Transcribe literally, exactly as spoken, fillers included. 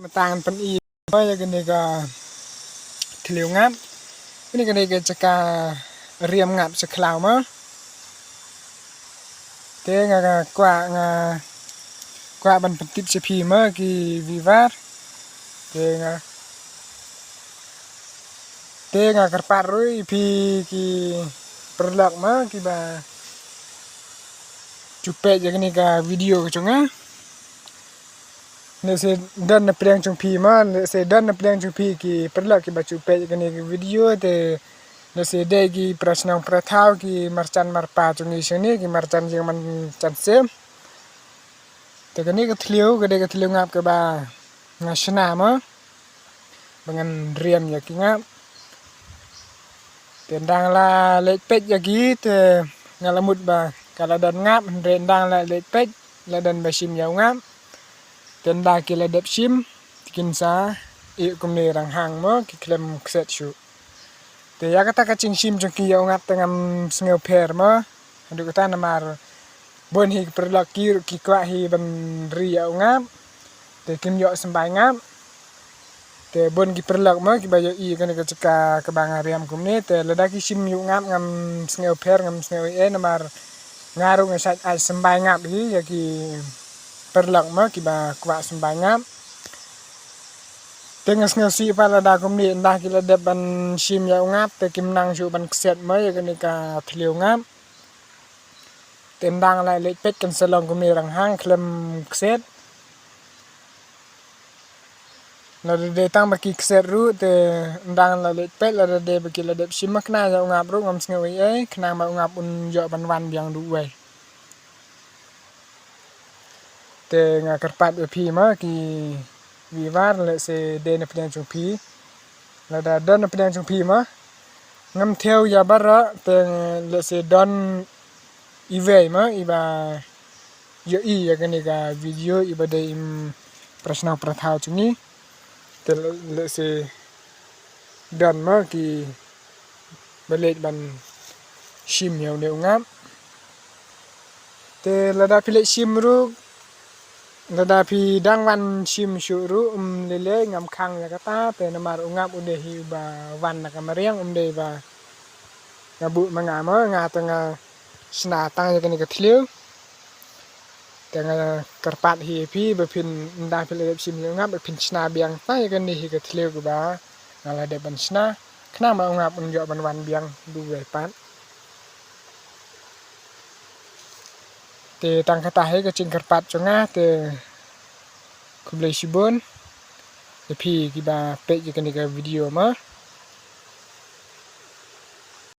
Mynta ngan pyni mo ïa kane ka thliew ngap. Kane, kane ka jaka riam ngap sha khlaw mo. Te nga, nga kwah, nga kwah ban pyntip sha phi mo ki viewer. Te nga, te nga kyrpad ruh ïa phi ki paralok mo kiba ju peit ïa kane ka video ka jong nga. Lehse don na pdeng jong phi mo, lehse don na pdeng jong phi ki paralok kiba ju peit ïa kane ka video, te lehse dei ki para shnong para thaw, ki marjan marpa jong ngi shane, ki marjan jingman jan sem. Te kane ka thliew ka dei ka thliew ngap kaba nga shna mo, ba ngan riam ïa ki ngap. Te ynda nga la leit peit ïa ki te nga la mut ba ka la don ngap, hynrei ynda nga la leit peit la don ba shim ïa u ngap. Te ynda ki la dep shim te kin sa ïeh kumne ranghang mo, ki khlem kset shuh. Te ïa kata ka jingshim jong ki ïa u ngap te ngam sngewpher mo. Haduh katta namar bun hi ki paralok ki ruh ki kwah hi ban ri ïa u ngap. Te kim ïoh symbai ngap. Te bun ki paralok mo kiba ïohi kane ka jaka kaba nga riam kumne, te lada ki shim ïa u ngap ngam sngewpher, ngam sngew ei ei namar nga ruh nga shait ai symbai ngap hi ïa ki paralok mo kiba kwah symbai ngap. Te nga sngewsih pat lada kumne, ynda ki la dep ban shim ïa u ngap te kim nang shuh ban kset mo ïa kane ka thliew ngap. Te ynda nga la leit peit kan sa long kumne ranghang khlem kset. Lada dei tang ba ki kset ruh te ynda nga la leit peit, lada dei ba ki la dep shim ma khnang ïa u ngap ruh ngam sngew ei ei, khnang ba u ngap un ïoh ban wan biang da uwei. Te nga kyrpad ïa phi mo ki viewer, lehse dei na pdeng jong phi, lada don na pdeng jong phi mo, ngam thew ïa baroh, te lehse don iwei mo iba ïohi ïa kane ka video iba dei i para shnong para thaw jong ngi. Te lehse don mo kiba leit ban shim ïa une u ngap. Te lada phi leit shim ruh, lada phi dang wan shim shuh ruh, um lei lei ngam khang ïa kata, te namar u ngap u dei hi uba wan na ka mariang, um dei ba nga buh ma nga mo, nga te nga shna tang ïa kane ka thliew. Te nga kyrpad hi ïa phi ba phin, ynda phi la dep shim ïa u ngap ba phin shna biang tang ïa kane hi ka thliew kaba nga la dep ban shna, khnang ba u ngap un ïoh ban wan biang da uwei pat. Te tang kata hi ka jingkyrpad jong nga, te khublei shibun ïa phi kiba peit ïa kane ka video mo.